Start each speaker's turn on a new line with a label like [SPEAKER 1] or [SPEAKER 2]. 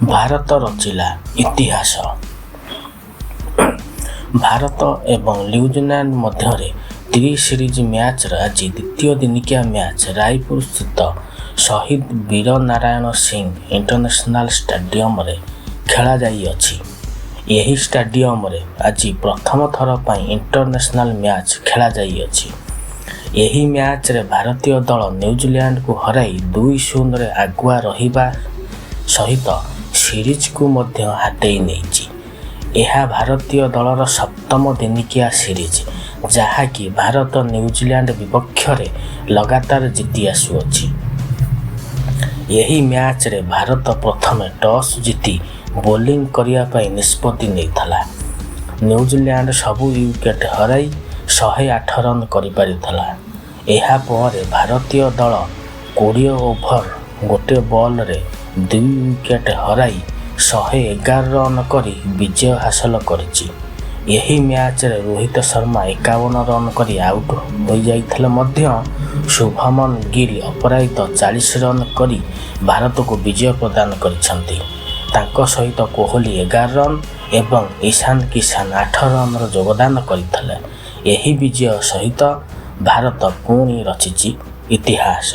[SPEAKER 1] ଭାରତ ରଚିଲା ଇତିହାସ। ଭାରତ ଏବଂ ନ୍ୟୁଜିଲାଣ୍ଡ ମଧ୍ୟରେ ତ୍ରି ସିରିଜ୍ ମ୍ୟାଚ୍ର ଆଜି ଦ୍ୱିତୀୟ ଦିନିକିଆ ମ୍ୟାଚ୍ ରାୟପୁରସ୍ଥିତ ଶହୀଦ ବୀର ନାରାୟଣ ସିଂ ଇଣ୍ଟରନ୍ୟାସନାଲ ଷ୍ଟାଡିୟମରେ ଖେଳାଯାଇଅଛି। ଏହି ଷ୍ଟାଡିୟମରେ ଆଜି ପ୍ରଥମ ଥର ପାଇଁ ଇଣ୍ଟରନ୍ୟାସନାଲ ମ୍ୟାଚ୍ ଖେଳାଯାଇଅଛି। ଏହି ମ୍ୟାଚ୍ରେ ଭାରତୀୟ ଦଳ ନ୍ୟୁଜିଲାଣ୍ଡକୁ ହରାଇ 2-0ରେ ଆଗୁଆ ରହିବା ସହିତ ସିରିଜ୍କୁ ମଧ୍ୟ ହାତେଇ ନେଇଛି। ଏହା ଭାରତୀୟ ଦଳର ସପ୍ତମ ଦିନିକିଆ ସିରିଜ୍, ଯାହାକି ଭାରତ ନ୍ୟୁଜିଲାଣ୍ଡ ବିପକ୍ଷରେ ଲଗାତାର ଜିତି ଆସୁଅଛି। ଏହି ମ୍ୟାଚ୍ରେ ଭାରତ ପ୍ରଥମେ ଟସ୍ ଜିତି ବୋଲିଂ କରିବା ପାଇଁ ନିଷ୍ପତ୍ତି ନେଇଥିଲା। ନ୍ୟୁଜିଲାଣ୍ଡ ସବୁ ୱିକେଟ୍ ହରାଇ 108 ରନ୍ କରିପାରିଥିଲା। ଏହା ପରେ ଭାରତୀୟ ଦଳ 20 ଓଭର 1 ବଲରେ 2 ୱିକେଟ୍ ହରାଇ 111 ରନ୍ କରି ବିଜୟ ହାସଲ କରିଛି। ଏହି ମ୍ୟାଚ୍ରେ ରୋହିତ ଶର୍ମା 51 ରନ୍ କରି ଆଉଟ୍ ହୋଇଯାଇଥିଲେ ମଧ୍ୟ ଶୁଭମନ ଗିଲ୍ ଅପରାଜିତ 40 ରନ୍ କରି ଭାରତକୁ ବିଜୟ ପ୍ରଦାନ କରିଛନ୍ତି। ତାଙ୍କ ସହିତ କୋହଲି 11 ରନ୍ ଏବଂ ଇଶାନ କିଶାନ 8 ରନ୍ର ଯୋଗଦାନ କରିଥିଲେ। ଏହି ବିଜୟ ସହିତ ଭାରତ ପୁଣି ରଚିଛି ଇତିହାସ।